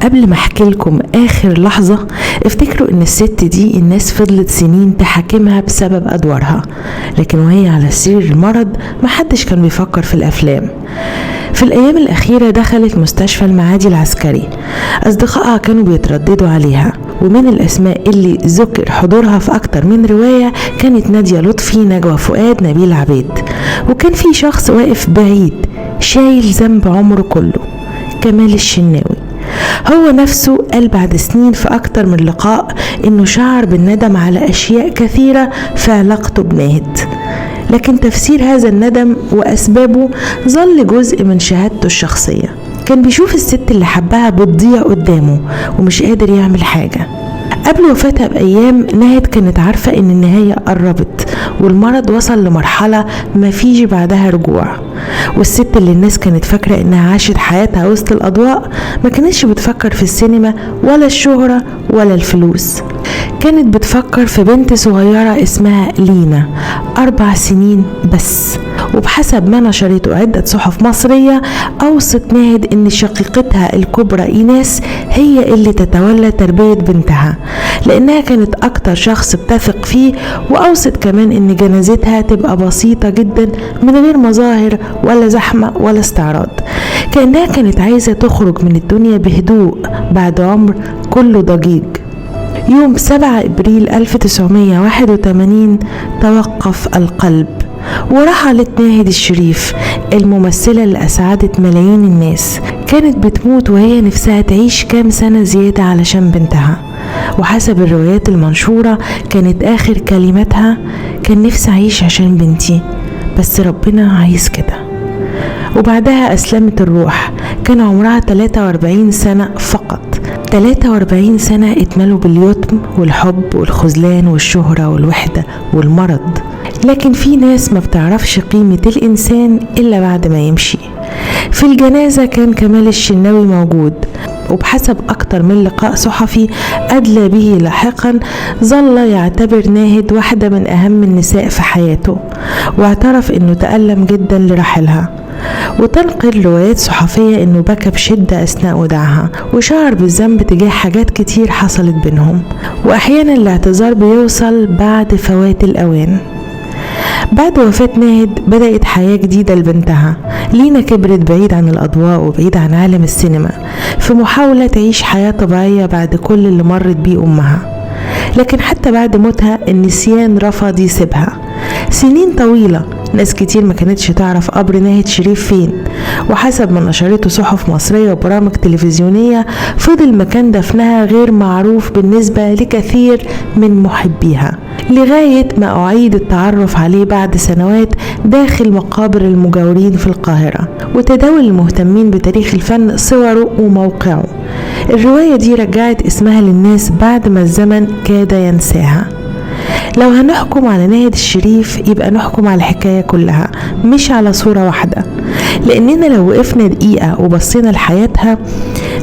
قبل ما احكي لكم اخر لحظة، افتكروا ان الست دي الناس فضلت سنين تحاكمها بسبب ادوارها، لكن وهي على سرير المرض محدش كان بيفكر في الافلام. في الايام الاخيرة دخلت مستشفى المعادي العسكري، اصدقائها كانوا بيترددوا عليها، ومن الاسماء اللي ذكر حضورها في اكتر من رواية كانت نادية لطفي، نجوى فؤاد، نبيل عبيد. وكان في شخص واقف بعيد شايل ذنب عمره كله، كمال الشناوي. هو نفسه قال بعد سنين في أكتر من لقاء إنه شعر بالندم على أشياء كثيرة في علاقته بناهد، لكن تفسير هذا الندم وأسبابه ظل جزء من شهادته الشخصية. كان بيشوف الست اللي حبها بتضيع قدامه ومش قادر يعمل حاجة. قبل وفاتها بأيام ناهد كانت عارفة إن النهاية قربت والمرض وصل لمرحلة مفيش بعدها رجوع، والست اللي الناس كانت فاكرة إنها عاشت حياتها وسط الأضواء ما كانتش بتفكر في السينما ولا الشهرة ولا الفلوس. كانت بتفكر في بنت صغيرة اسمها لينا، 4 سنين بس. وبحسب ما نشرته عدة صحف مصرية، أوصت ناهد إن شقيقتها الكبرى إيناس هي اللي تتولى تربية بنتها، لأنها كانت أكتر شخص بتثق فيه. وأوصت كمان إن جنازتها تبقى بسيطة جدا من غير مظاهر ولا زحمة ولا استعراض، كأنها كانت عايزة تخرج من الدنيا بهدوء بعد عمر كله ضجيج. يوم 7 إبريل 1981 توقف القلب ورحلت ناهد الشريف، الممثلة اللي أسعدت ملايين الناس. كانت بتموت وهي نفسها تعيش كام سنة زيادة علشان بنتها، وحسب الروايات المنشورة كانت آخر كلمتها: كان نفسي أعيش عشان بنتي، بس ربنا عايز كده. وبعدها أسلمت الروح. كان عمرها 43 سنة فقط. 43 سنة اتملوا باليتم والحب والخذلان والشهرة والوحدة والمرض. لكن في ناس ما بتعرفش قيمة الإنسان إلا بعد ما يمشي. في الجنازة كان كمال الشناوي موجود، وبحسب أكتر من لقاء صحفي أدلى به لاحقا ظل يعتبر ناهد واحدة من أهم النساء في حياته، واعترف أنه تألم جدا لرحلها. وتنقل روايات صحفية أنه بكى بشدة أثناء وداعها، وشعر بالذنب تجاه حاجات كتير حصلت بينهم، وأحيانا الاعتذار بيوصل بعد فوات الأوان. بعد وفاة ناهد بدأت حياة جديدة لبنتها لينا. كبرت بعيد عن الأضواء وبعيد عن عالم السينما، في محاولة تعيش حياة طبيعية بعد كل اللي مرت بيه أمها. لكن حتى بعد موتها النسيان رفض يسيبها. سنين طويلة ناس كتير ما كانتش تعرف قبر ناهد شريف فين، وحسب ما نشرته صحف مصرية وبرامج تلفزيونية فضل مكان دفنها غير معروف بالنسبة لكثير من محبيها، لغاية ما أعيد التعرف عليه بعد سنوات داخل مقابر المجاورين في القاهرة، وتداول المهتمين بتاريخ الفن صوره وموقعه. الرواية دي رجعت اسمها للناس بعد ما الزمن كاد ينساها. لو هنحكم على ناهد الشريف يبقى نحكم على الحكاية كلها، مش على صورة واحدة، لأننا لو وقفنا دقيقة وبصينا لحياتها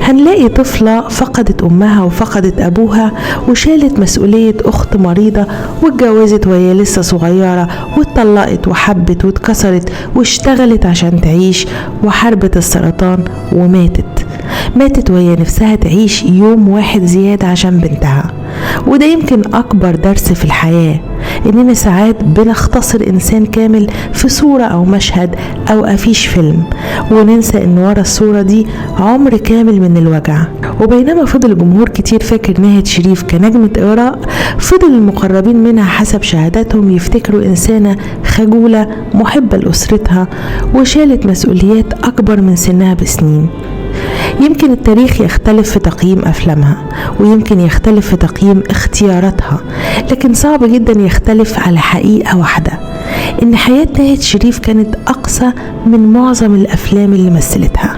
هنلاقي طفلة فقدت أمها وفقدت أبوها، وشالت مسؤولية أخت مريضة، واتجوزت وهي لسه صغيرة، واتطلقت وحبت واتكسرت واشتغلت عشان تعيش، وحاربت السرطان وماتت. ماتت وهي نفسها تعيش يوم واحد زيادة عشان بنتها. وده يمكن أكبر درس في الحياة، إننا ساعات بنختصر إنسان كامل في صورة أو مشهد أو أفيش فيلم، وننسى إن ورا الصورة دي عمر كامل من الوجع. وبينما فضل جمهور كتير فاكر ناهد شريف كنجمة إغراء، فضل المقربين منها حسب شهاداتهم يفتكروا إنسانة خجولة محبة لأسرتها، وشالت مسؤوليات أكبر من سنها بسنين. يمكن التاريخ يختلف في تقييم أفلامها، ويمكن يختلف في تقييم اختياراتها، لكن صعب جدا يختلف على حقيقة واحدة: إن حياة ناهد شريف كانت أقسى من معظم الأفلام اللي مثلتها.